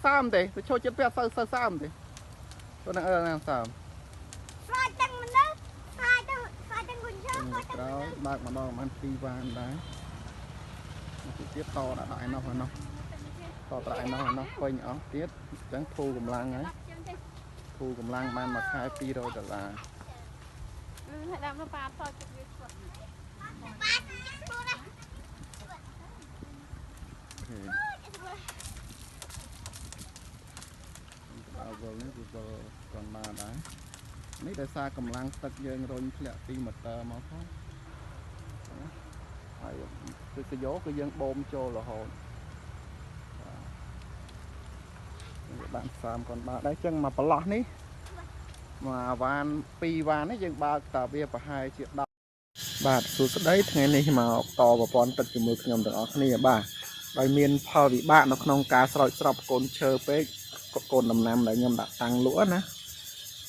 សើមទេទៅឈរចិត្តពាក់សូវសូវសើមទេទៅនឹងអឺណាសើម ស្រោចទាំងមនុស្សស្រោចទាំងស្រោចទាំងគុញជើស្រោចទាំង ក្រោយបើកម្ដងបាន2វ៉ានដែរមកទៀតតដាក់ដាក់ឯណោះឯណោះតដាក់ឯណោះឯណោះពេញអស់ទៀតអញ្ចឹងធូរកម្លាំងហើយធូរកម្លាំងបានមួយខែ200ដុល្លារ ហើយដើមប៉ាតចិត្តវាឈុត ប៉ាឈុតណា ក្បាលវិលនេះវាវិលគាត់មកដែរនេះដោយសារកម្លាំងទឹកយើងរុញធ្លាក់ពីម៉ូទ័រមកផងហើយគឺសយោគឺយើងបូមចូលរហូតបាទបានសាមគាត់បើកដែរចឹងមកប្រឡោះនេះមួយវ៉ានពីរវ៉ាននេះយើងបើកតាវាប្រហែលជា10បាទសួស្តីថ្ងៃនេះមកតប្រព័ន្ធទឹកជាមួយខ្ញុំទាំងអស់គ្នាបាទដោយមានផលវិបាកនៅក្នុងការស្រោចស្រពកូនឈើពេកកូនដំណាំដែលខ្ញុំដាក់តាំងលក់ណា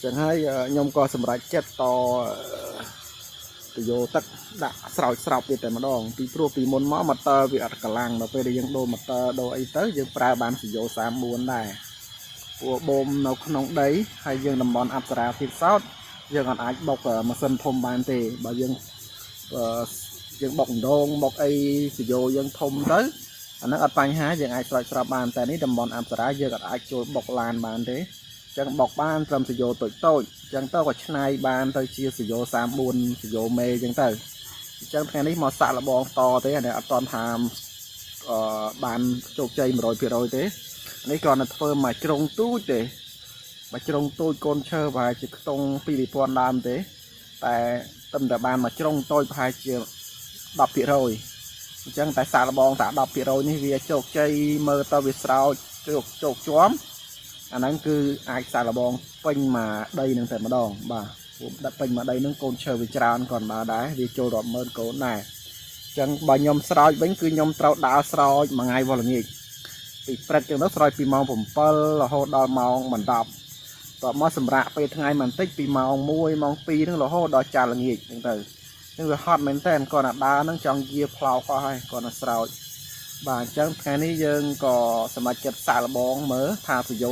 ចឹងហើយខ្ញុំក៏សម្រេចចិត្តតទៅយកទឹកដាក់ស្រោចស្រពវាតែម្ដងពីព្រោះពីមុនមកម៉ូទ័រវាអត់កម្លាំងដល់ពេលដែលយើងដូរម៉ូទ័រដូរអីទៅយើងប្រើបានសយោ34ដែរព្រោះបូមនៅក្នុងដីហើយយើងតំបន់អប្សរាទៀតសោតយើងអត់អាចបុកម៉ាស៊ីនធំបានទេបើយើងយើងបុកម្ដងបុកអីសយោយើងធំទៅអាហ្នឹងអត់បញ្ហាយើងអាចស្រោចស្រពបានតែនេះតំបន់អប្សរាយើងអត់អាចចូលបុកឡានបានទេចឹងបុកបានត្រឹមសយោតូចតូចចឹងទៅក៏ឆ្នៃបានទៅជាសយោ34សយោមេចឹងទៅអញ្ចឹងថ្ងៃនេះមកសាក់លបងតទេអានេះអត់តន់ថាបានជោគជ័យ100%ទេនេះគ្រាន់តែធ្វើមួយជ្រុងទូចទេមួយជ្រុងទូចកូនឈើប្រហែលជាខ្ទង់2000ដើមទេតែត្រឹមតែបានមួយជ្រុងតូចប្រហែលជា10%អញ្ចឹងតែសាកល្បងតែ10%នេះវាជោគជ័យមើលទៅវាស្រោចជោគជោគជាំអាហ្នឹងគឺអាចសាកល្បងពេញមួយដីនឹងតែម្ដងបាទព្រោះដាក់ពេញមួយដីនឹងកូនឈើវាច្រើនគាត់បើដែរវាចូលរាប់ម៉ឺនកូនដែរអញ្ចឹងបើខ្ញុំស្រោចវិញគឺខ្ញុំត្រូវដើរស្រោចមួយថ្ងៃវល់ល្ងាចពីព្រឹកចឹងទៅស្រោចពីម៉ោង7រហូតដល់ម៉ោង10តបមកសម្រាប់ពេលថ្ងៃបន្តិចពីម៉ោង1ម៉ោង2ហ្នឹងរហូតដល់ចាល់ល្ងាចចឹងទៅនឹងវាហត់មែនតើគាត់ណាដើរហ្នឹងចង់យាផ្លោកអស់ហើយគាត់ណាស្រោចបាទអញ្ចឹងថ្ងៃនេះយើងក៏សម្រេចចិត្តសាកល្បងមើលថាសយោ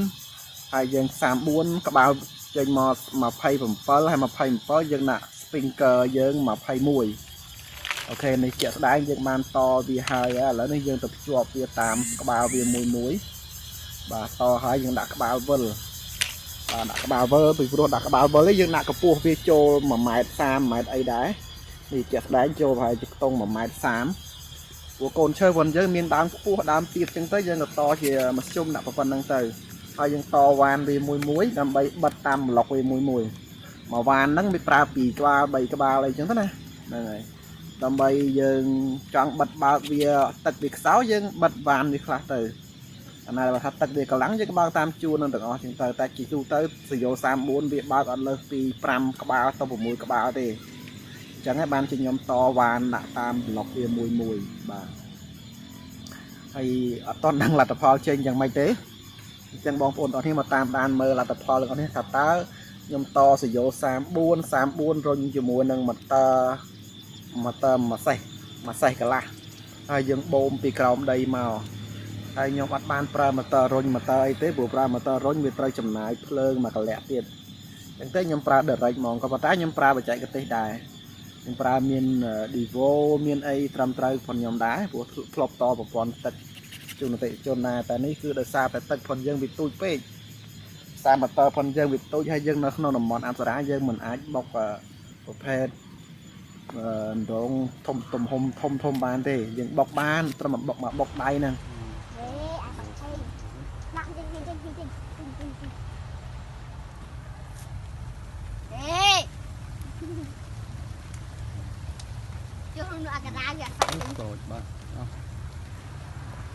34ហើយយើង34ក្បាលចេញមក27ហើយ27យើងដាក់ sprinkler យើង21អូខេនេះជាក់ស្ដែងយើងបានតវាហើយឥឡូវនេះយើងទៅភ្ជាប់វាតាមក្បាលវាមួយមួយបាទតហើយយើងដាក់ក្បាលវិលបាទដាក់ក្បាលវិលពីព្រោះដាក់ក្បាលវិលនេះយើងដាក់កម្ពស់វាចូល1ម៉ែត្រ30ម៉ែត្រអីដែរនេះជាក់ស្ដែងចូលប្រហែលជាខ្ទង់1ម៉ែត្រ30ព្រោះកូនឈើវិញយើងមានដើមខ្ពស់ដើមទាបចឹងទៅយើងក៏តជាមធ្យមដាក់ប៉ុណ្្នឹងទៅហើយយើងតវ៉ានវាមួយមួយដើម្បីបិទតាមប្លុកវាមួយមួយមួយវ៉ានហ្នឹងវាប្រើ2ក្បាល3ក្បាលអីចឹងទៅណាហ្នឹងហើយដើម្បីយើងចង់បិទបើកវាទឹកវាខ្សោយយើងបិទវ៉ានវាខ្លះទៅអាណាបើថាទឹកវាកម្លាំងយើងក៏បើកតាមជួរនឹងទាំងអស់ចឹងទៅតែជាទូទៅសយោ34វាបើកអត់លើសពី5ក្បាលទៅ6ក្បាលទេអញ្ចឹងហើយបានជាខ្ញុំតវ៉ានដាក់តាមប្លុកវាមួយមួយបាទហើយអត់តន់ដឹងលទ្ធផលចេញយ៉ាងម៉េចទេអញ្ចឹងបងប្អូនទាំងអស់គ្នាមកតាមដានមើលលទ្ធផលទាំងអស់គ្នាថាតើខ្ញុំតសយោ34 34រុញជាមួយនឹងម៉ូទ័រមួយសេះមួយសេះកន្លះហើយយើងបូមពីក្រោមដីមកហើយខ្ញុំអត់បានប្រើម៉ូទ័ររុញម៉ូទ័រអីទេព្រោះប្រើម៉ូទ័ររុញវាត្រូវចំណាយភ្លើងមួយកលៈទៀតអញ្ចឹងទេខ្ញុំប្រើ direct ហ្មងក៏ប៉ុន្តែខ្ញុំប្រើបច្ចេកទេសដែរខ្ញុំប្រើមាន Divo មានអីត្រឹមត្រូវផងខ្ញុំដែរព្រោះធ្លាប់តប្រព័ន្ធទឹកជូនអតិថិជនណាតែនេះគឺដោយសារតែទឹកផងយើងវាទូចពេកសារម៉ូទ័រផងយើងវាទូចហើយយើងនៅក្នុងតំបន់អប្សរាយើងមិនអាចបុកប្រភេទអឺដងធំទំហំធំធំបានទេយើងបុកបានត្រឹមបុកមកបុកដៃហ្នឹង វេអាបាក់ឆេងដាក់ចេញចេញចេញចេញចេញចេញចេញអេចុះនៅអាកដាលវាអត់សាច់ ស្រោចបាទអស់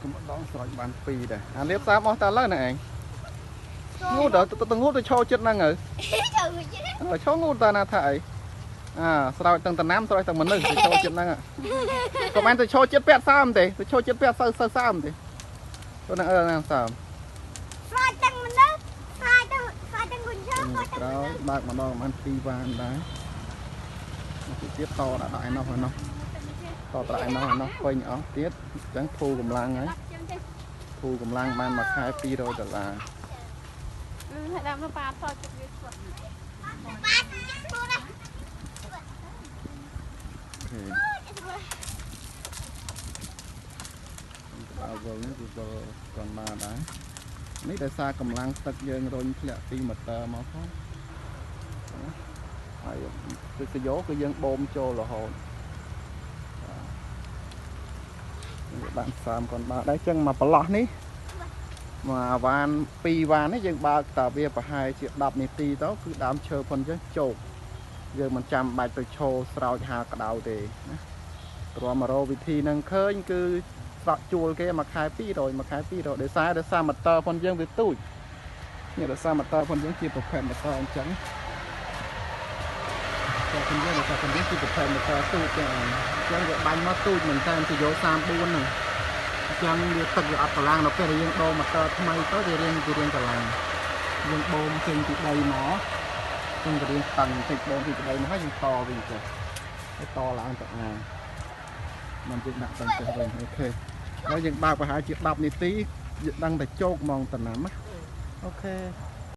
គុំម្ដងស្រោចបាន2ដែរអាលៀបសាបអស់តើឥឡូវហ្នឹងឯងងូតទៅងូតទៅឈរចិត្តហ្នឹងហើយ ចូលជិះ ឈរងូតតើណាថាអីអាស្រោចទាំងតំណាំស្រោចទាំងមនុស្សទៅឈរចិត្តហ្នឹងក៏បានទៅឈរចិត្តពាក់សើមទេទៅឈរចិត្តពាក់សូវសូវសើមទេទៅនឹងអឺណាសើម ស្រោចទាំងមនុស្សស្រោចទាំងស្រោចទាំងគុញជើស្រោចទាំង ក្រោយបើកម្ដងបាន2វ៉ានដែរមកទៀតតដាក់ដាក់ឯណោះឯណោះតដាក់ឯណោះឯណោះពេញអស់ទៀតអញ្ចឹងធូរកម្លាំងហើយធូ ូរកម្លាំងបានមួយខែ200ដុល្លារ លឺឲ្យដាំទៅប៉ាសោចចិត្តវាឈួត ប៉ាចិត្តឈួតណា អូខេដល់វិលនេះវាវិលគាត់មកដែរនេះដោយសារកម្លាំងទឹកយើងរុញធ្លាក់ពីម៉ូទ័រមកផងហើយទឹកសយោគឺយើងបូមចូលរហូតវាបាន30គាត់បើដែរចឹងមកប្រឡោះនេះមួយវ៉ានពីរវ៉ាននេះយើងបើកតាវាប្រហែលជា10នាទីទៅគឺដើមឈើផុនចឹងជោគយើងមិនចាំបាច់ទៅឈោស្រោចហាលក្តៅទេណាទ្រាំមករកវិធីនឹងឃើញគឺស្រក់ជួលគេមួយខែ200មួយខែ200ដោយសារម៉ូទ័រផុនយើងវាទូចនេះដោយសារម៉ូទ័រផុនយើងជាប្រភេទម៉ូទ័រអញ្ចឹងតែផុនយើងដោយសារផុនយើងជាប្រភេទម៉ូទ័រទូចចឹងអញ្ចឹងវាបាញ់មកទូចមែនតើទៅយក34ហ្នឹងអញ្ចឹងវាទឹកវាអត់កម្លាំងដល់ពេលដែលយើងដូរម៉ូទ័រថ្មីទៅវារៀងកម្លាំងយើងបូមចេញពីដីមកយើងក៏រៀងតឹងបន្តិចបូមពីដីមកហើយយើងតវិញចេះហើយតឡើងទៅអាមិនយើងដាក់តឹងចេះវិញអូខេហើយយើងបើកប្រហែលជា10នាទីយើងដឹងតែជោគហ្មងតំណាំណាអូខេ